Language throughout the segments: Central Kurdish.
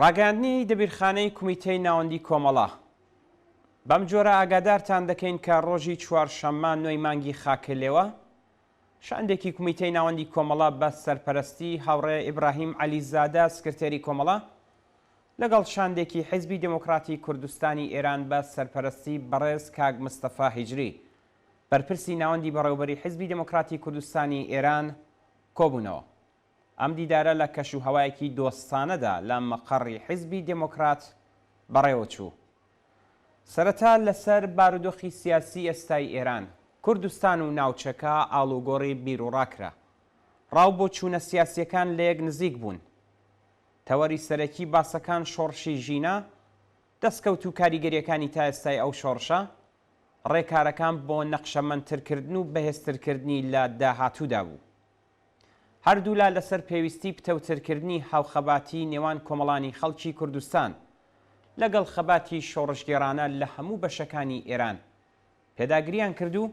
ڕاگەیاندنی دەبیرخانەی کومیتەی ناوەندی کۆمەڵە، بەم جۆرە ئاگادارتان دەکەین کە ڕۆژی چوارشەممە نۆی مانگی خاکەلێوە، شاندێکی کومیتەی ناوەندی کۆمەڵە بە سەرپەرەستی هاوڕێ ئیبراهیم عەلیزادە سکرتێری کۆمەڵە لەگەڵ شاندێکی حیزبی دێمۆکڕاتی کوردستانی ئێران بە سەرپەرەستی بەڕێز کاک مستەفا هیجری بەرپرسی ناوەندی بەڕێوەبەری حیزبی دێمۆکڕاتی کوردستانی ئێران کۆبوونەوە. ئەم دیدارە لە کەش و هەوایەکی دۆستانەدا لە مەقەڕی حیزبی دێمۆکڕات بەڕێوە چوو. سەرەتا لەسەر بارودۆخی سیاسی ئێستای ئێران، کوردستان و ناوچەکە ئاڵوگۆڕی بیروڕا کرا. ڕا و بۆچوونە سیاسییەکان لەیەک نزیک بوون. تەوەری سەرەکی باسەکان شۆڕشی ژینا، دەسکەوت و کاریگەرییەکانی تا ئێستای ئەو شۆڕشە، ڕێکارەکان بۆ نەقشەمەندترکردن و بەهێزترکردنی لە داهاتوودا بوو. هەردوولا لەسەر پێویستی پتەوترکردنی هاوخەباتیی نێوان کۆمەڵانی خەڵکی کوردستان لەگەڵ خەباتی شۆڕشگێڕانە لە هەموو بەشەکانی ئێران پێداگرییان کرد و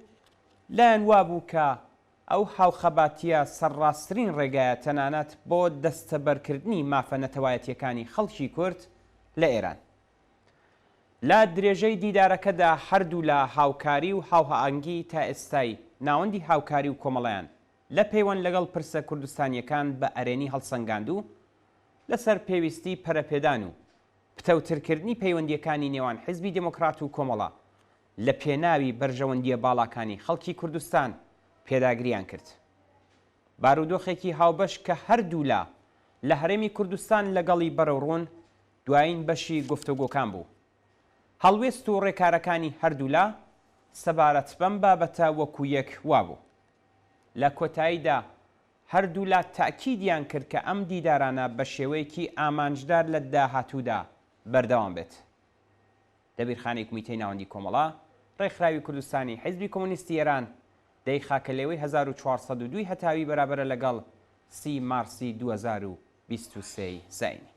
لایان وابوو کە ئەو هاوخەباتییە سەرڕاستترین ڕێگایە تەنانەت بۆ دەستەبەرکردنی مافە نەتەوایەتییەکانی خەڵکی کورد لە ئێران. لە درێژەی دیدارەکەدا هەردوولا هاوکاری و هاوهاەنگی تا ئێستای ناوەندی هاوکاری و کۆمەڵەیان لە پەیوەند لەگەڵ پرسە کوردستانییەکان بە ئەرێنی هەڵسەنگاند و لەسەر پێویستی پەرەپێدان و پتەوترکردنی پەیوەندییەکانی نێوان حیزبی دێمۆکڕات و کۆمەڵە لە پێناوی بەرژەوەندییە باڵاکانی خەڵکی کوردستان پێداگرییان کرد. بارودۆخێکی هاوبەش کە هەردوولا لە هەرێمی کوردستان لەگەڵی بەرەوڕوون دوایین بەشی گفتوگۆکان بوو. هەڵوێست و ڕێکارەکانی هەردوولا سەبارەت بەم بابەتە وەکو یەک وابوو. لە کۆتاییدا هەردوولا تەئکیدیان کرد کە ئەم دیدارانە بە شێوەیەکی ئامانجدار لە داهاتوودا بەردەوام بێت. دەبیرخانەی کومیتەی ناوەندی کۆمەڵە، ڕێکخراوی کوردستانی حیزبی کۆمۆنیستی ئێران، دە ی خاکەلێوەی 1402 ی هەتاوی بەرابەرە لەگەڵ سی مارسی 2023 ی زایینی.